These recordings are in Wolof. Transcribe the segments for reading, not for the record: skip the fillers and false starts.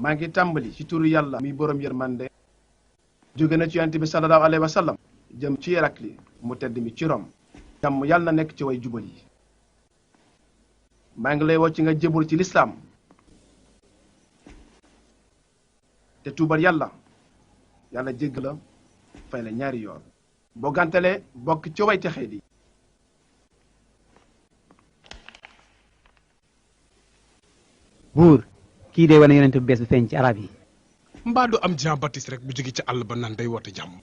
maa ngi tàmbali ci turu yàlla muy borom yërmande jóge na ci yonent bi sallallahu alayhi wa sallam jëm ci Hérakli mu tedd mi ci Rom jàmm yàlla na nekk ci way jubal yi maa ngi lay woo ci nga jébul ci lislaam te tuubal yàlla yàlla jégg la fay la ñaari yoon boo gàntalee bokk ci way texee di buur kii dee wane yonent bu bees bi feeñ ci arab yi mbaa du am Jean Baptiste rek bu jóge ci àll ba naan day woote jàmm.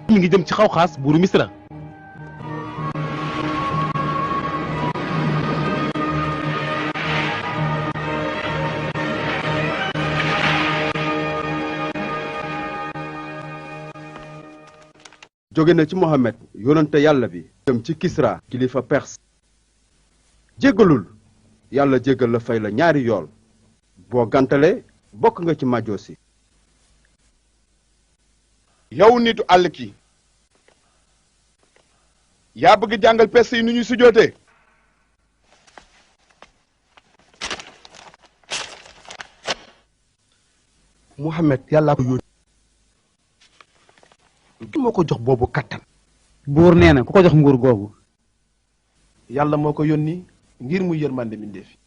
mi ngi jëm ci Xawxaas buuru Misra jóge na ci Mohamed yonante yàlla bi jëm ci Kisra kilifa Perse jéggalul yàlla jéggal la fay la ñaari yool boo gàntale bokk nga ci majoosi yow nitu àll ki yaa bëgg jàngal perse yi nu ñuy sujootee Mohamed yàllaa ko yónni ki moo ko jox boobu kattan buur nee na ku ko jox nguur googu yàlla moo ko yónni ngir muy yërmande mbindeef yi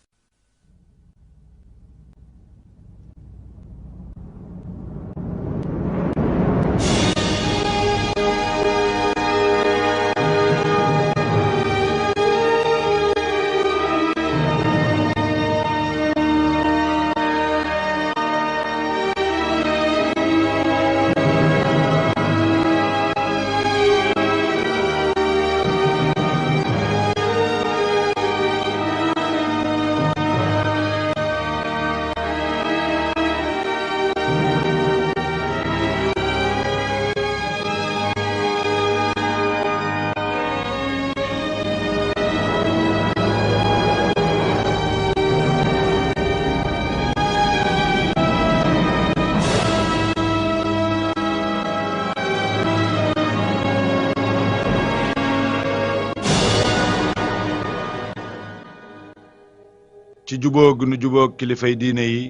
ci jubóog nu jubóog kilifay diine yi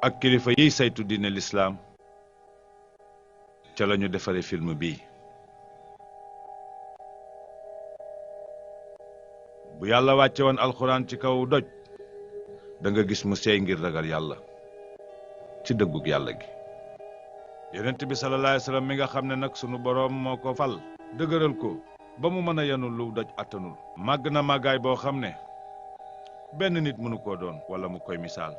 ak kilifa yiy saytu diine lislaam ca lañu defare film bii bu yàlla wàcce woon alxuraan ci kaw doj da nga gis mu seey ngir ragal yàlla ci dëggug yàlla gi yonent bi sallallahu alayhi wa sallam mi nga xam ne nag sunu boroom moo ko fal dëgëral ko ba mu mën a yenu lu doj attanul màgg na màggaay boo xam ne benn nit mënu koo doon wala mu koy misaal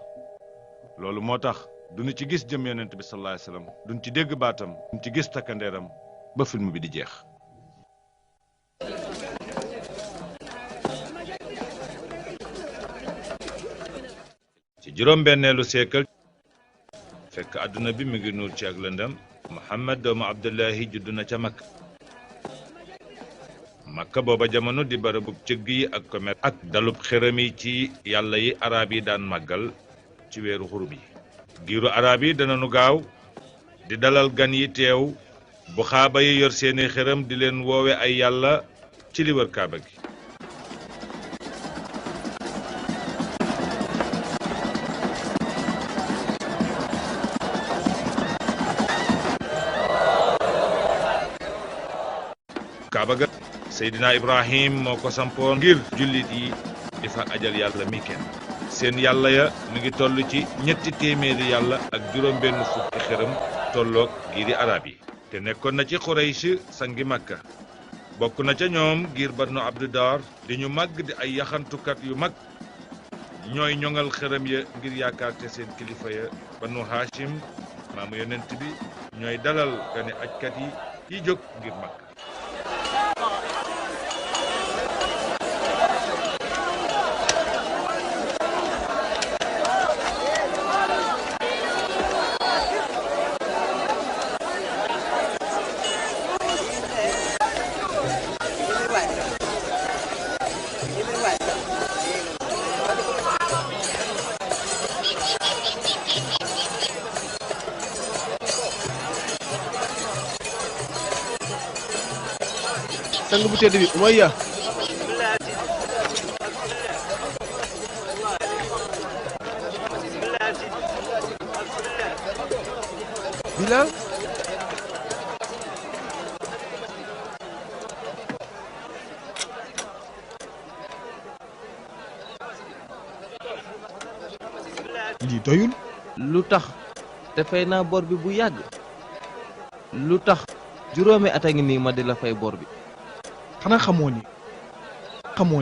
loolu moo tax duñu ci gis jëm yonent bi sallallahu alayhi wasallam duñ ci dégg baatam duñ ci gis takkandeeram ba film bi di jeex ci juróom-benneelu siècle fekk àdduna bi mi ngi nuur ci ak lëndam Muhammad doomu Abdullahi juddu na ca Makka booba jamono di barabub cëgg yi ak commerce ak dalub xërëm yi ci yàlla yi arab yi daan màggal ci weeru xurum yi giiru arab yi danañu gaaw di dalal gan yi teew bu xaaba yi yor seeni xërëm di leen woowe ay yàlla ci li wër kaaba gi kaaba ga Seydina Ibrahim moo ko sampoon ngir jullit yi di fa ajal yàlla mi kenn seen yàlla ya mi ngi toll ci 300 yàlla ak juróom-benn fukki xërëm tolloog giiri arab yi te nekkoon na ci Quraysh sangi Makka bokk na ca ñoom giir Banu Abdu Dar di ñu màgg di ay yaxantukat yu mag ñooy ñoŋal xërëm ya ngir yaakaar te seen kilifa ya Banu Hashim maamu yonent bi ñooy dalal gane ajkat yi jóg ngir Makka sang bu tedd bi mooy ya Bilal lii doyul. lu tax te fay naa bor bi bu yàgg lu tax juróomi at a ngi nii ma di la fay bor bi. xanaa xamoo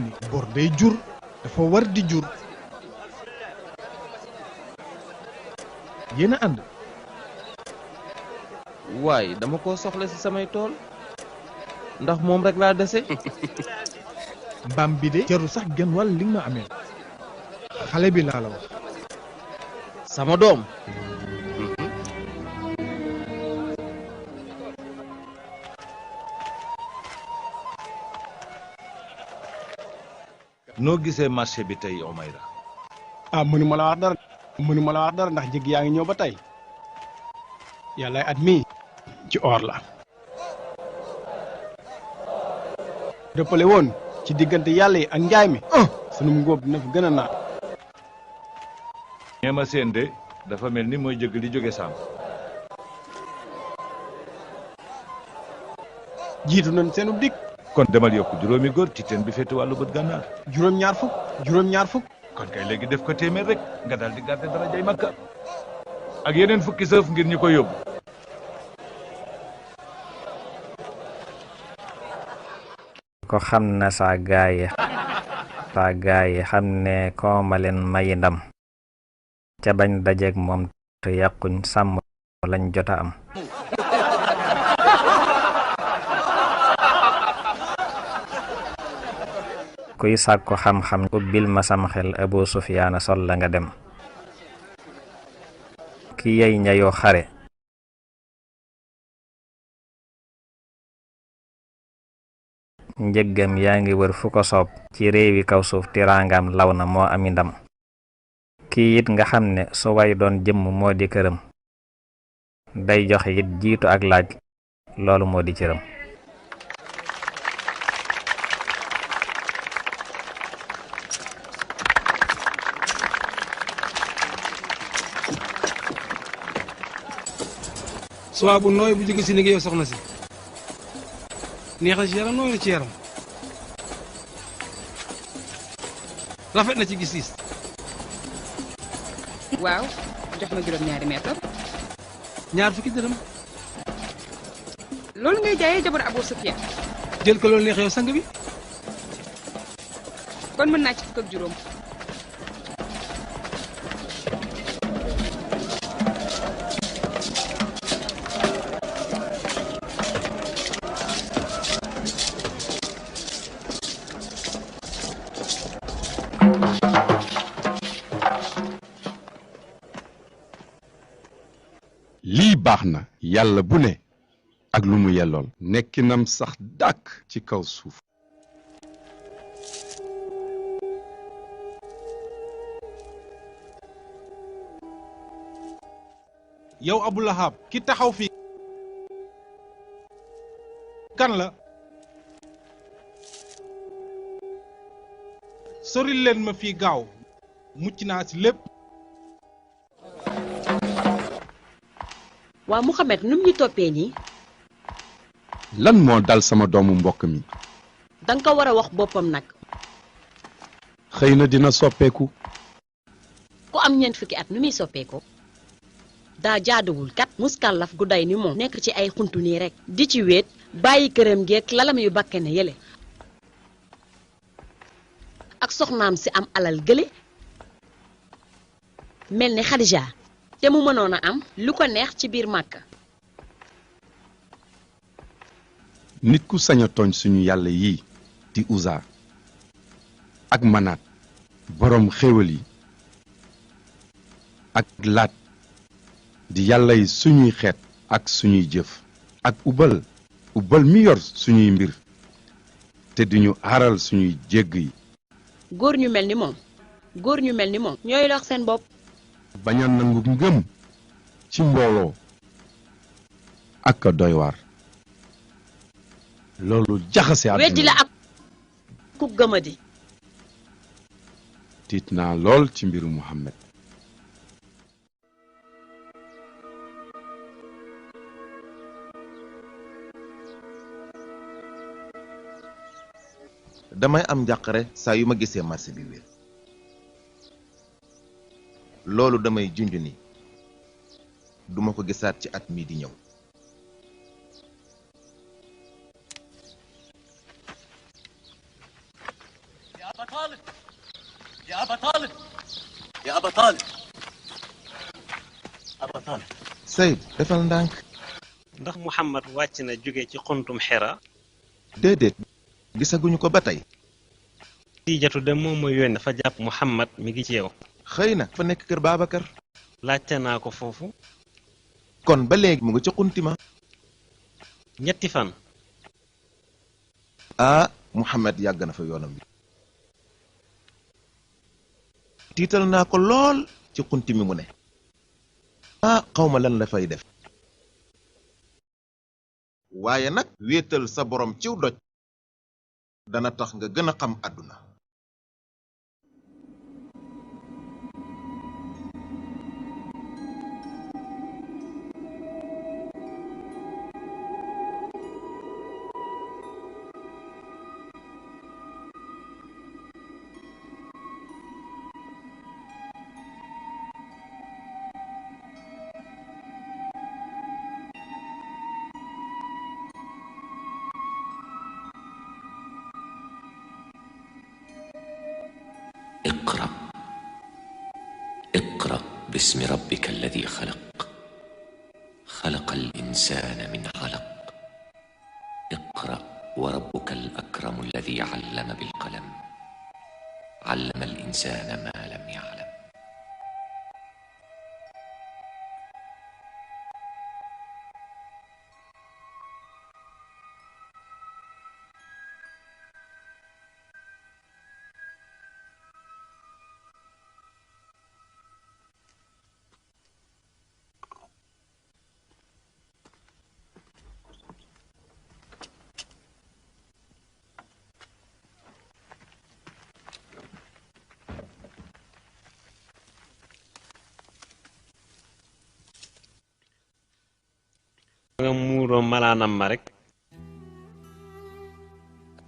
ni bor day jur dafa war di jur. yéen a ànd. waaye dama ko soxla ci samay tool ndax moom rek laa dese. mbaam bi de jarul sax genn wàll li nga ma amee xale bi laa la wax. sama doom. noo gisee marché bi tey Omayra. mënuma la wax dara ndax jëg yaa ngi ñëw ba tey yàllaay at mii ci or la dëppale woon ci diggante yàlla yi ak njaay mi sunu ngóob dina fi gën a naat. ñeema seen de dafa mel ni mooy jëgg li jóge saam. jiitu nañ seenu dikk. kon demal yokk juróomi góor ci teen bi féete wàllu bët gànnaar. juróom-ñaar fukk. kon kay léegi def ko téeméer rek nga daal di garder dara jay makka ak yeneen fukki sëf ngir ñu ko yóbbu. ko xam na saa gaay yi xam ne ko ma leen mayi ndam ca bañ dajeeg moom te yàquñ sàmm lañ jota am. kuy sàkku xam-xam ubbil ma sam xel Abu Sufyaana sol la nga dem ki yey ñayoo xare njëggam yaa ngi wër fu ko soob ci réewi kaw suuf tiraangam law na moo ami ndam kii it nga xam ne su way doon jëmm moo di këram day joxe it jiitu ak laaj loolu moo di cëram. suwaa bu nooy bu jóge si ni nga yow soxna si neex na ci yaram nooy na ci yaram rafet na ci gis-gis. waaw jox ma juróom-ñaari meetar. ñaar fukki dërëm. loolu ngay jaayee jabar Abu Sufyaan. jël ko loolu neex yow sang bi. kon mën naa ci fukk ak juróom. lii baax na yàlla bu ne ak lu mu yellool nekkinam sax dàkk ci kaw suuf. yow Abu Lahab ki taxaw fii kan la soril leen ma fii gaaw mucc naa ci lépp. waa Mouhamed num ñu toppee nii. lan moo dal sama doomu mbokk mi. danga ko war a wax boppam nag. xëy na dina soppeeku. ku am ñeent fukki at nu muy soppeekoo. daa jaaduwul kat muskàllaf gu day ni moom nekk ci ay xuntu nii rek di ci wéet bàyyi këram geek lalam yu bakkane yële ak soxnaam si am alal gële mel ni Xadija te mu mënoon a am lu ko neex ci biir Màkka. nit ku sañ a tooñ suñu yàlla yii di Uza ak Manaat boroom xéewal yi ak Laat di yàlla yi suñuy xeet ak suñuy jëf ak ubal mi yor suñuy mbir te duñu aaral suñuy jégg yi. góor ñu mel ni moom ñooy lox seen bopp. bañ a nangu ngëm ci mbooloo ak a doy waar. loolu jaxase àdduna weddi la ak ku gëmadi. tiit naa lool ci mbiru Muhammad. damay am njàqare saa yu ma gisee marché bi wér loolu damay junj ni duma ko gisaat ci at mi di ñëw. يا أبا طالب يا أبا طالب أبا طالب Seyd defal ndànk. ndax Muhammad wàcc na jóge ci xuntum Xira. déedéet gisaguñu ko ba tey. Xadijatu de moom ma yónni dafa jàpp Muhammad mi ngi ci yow. xëy na fa nekk kër Babacar. laajte naa ko foofu. kon ba léegi mu ngi ci xuntima. 3 fan. ah Muhammad yàgg na fa yoonam bi. tiital naa ko lool ci xunti mi mu ne. ah xawma lan la fay def. waaye nag wéetal sa borom ciw doj dana tax nga gën a xam àdduna. اقرأ باسم ربك الذي خلق خلق الإنسان من علق اقرأ وربك الأكرم الذي علم بالقلم علم الإنسان ما لم يعلم. nga muuroo malaanam ma rek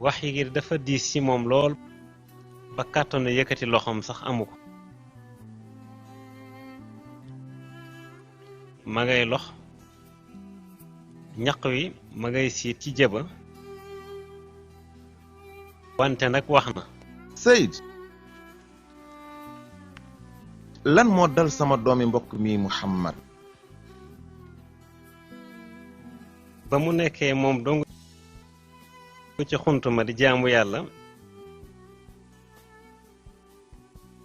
wax yi ngir dafa diis ci moom lool ba kàttanu yëkkati loxoom sax amu ko. ma ngay lox ñaq wi ma ngay siit ci jëba wante nag wax na. Seyd lan moo dal sama doomi mbokk mi Muhammad. ba mu nekkee moom dong ci xuntuma di jaamu yàlla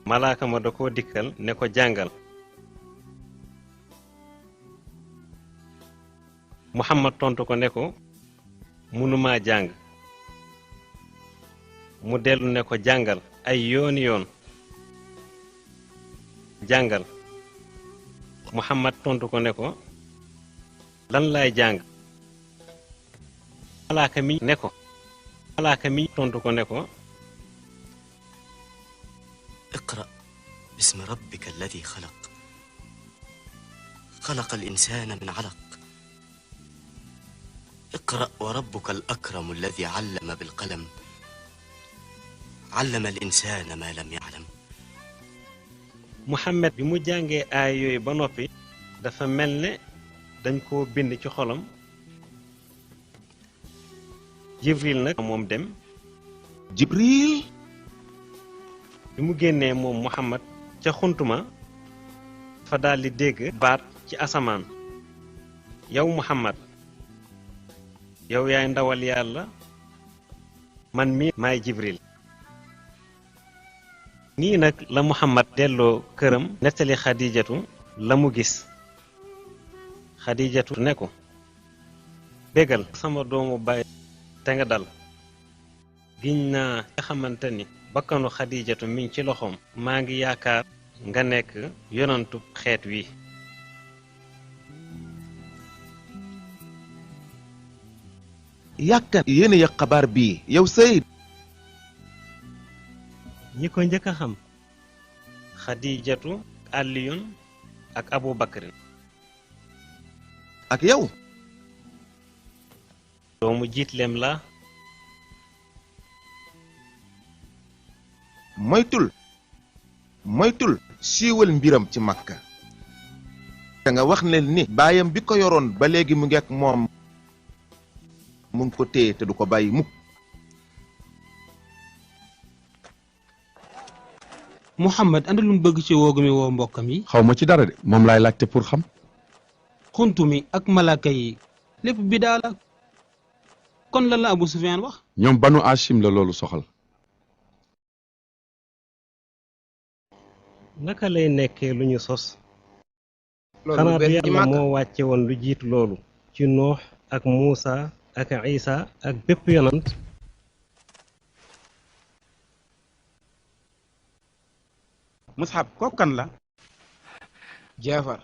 malaaka ma da koo dikkal ne ko jàngal. Muhammad tontu ko ne ko mënumaa jàng. mu dellu ne ko jàngal ay yooni yoon. jàngal. Muhammad tontu ko ne ko lan laay jàng. malaaka mi tontu ko ne ko اقرأ باسم ربك الذي خلق خلق الإنسان من علق اقرأ وربك الأكرم الذي علم بالقلم علم الإنسان ما لم يعلم. Muhammad bi mu jàngee aay yooyu ba noppi dafa mel ne dañ koo bind ci xolam. Jibril nag moom dem. Jibril bi mu génnee moom Muhammad ca xuntuma fa daldi dégg baat ci asamaan. yow Muhammad yow yaay ndawal yàlla man mi maay Jibril. nii nag la Muhammad delloo këram nettali Xadijatu la mu gis. Xadijatu ne ko bégal sama doomu baay te nga dal. giñ naa nga xamante ni bakkanu Xadijatu mi ngi ci loxoom maa ngi yaakaar nga nekk yonantu xeet wi. yàkkan yéen a yëg xabaar bii yow Seyd. ñi ko njëkk a xam Xadijatu Aliyun ak Abu Bakrin ak yow doomu jiitleem la moytul siiwal mbiram ci Makka te nga wax leen ni baayam bi ko yoroon ba léegi mu ngi ak moom mu ngi ko téye te du ko bàyyi mukk. Muhammad andi lu mu bëgg ci woogu mi woo mbokkam yi. xaw ma ci dara de moom laay laajte pour xam. xuntu mi ak malaka yi lépp bi daal la kon lan la Abu Sufyaan wax. ñoom banu Hashim la loolu soxal. naka lay nekkee lu ñu sos. loolu xanaa du benn ci yàlla Màkka moo wàcce woon lu jiitu loolu ci Nuux ak Muusa ak Isa ak bépp yonant. Mus'ab kooku kan la. Jaafar.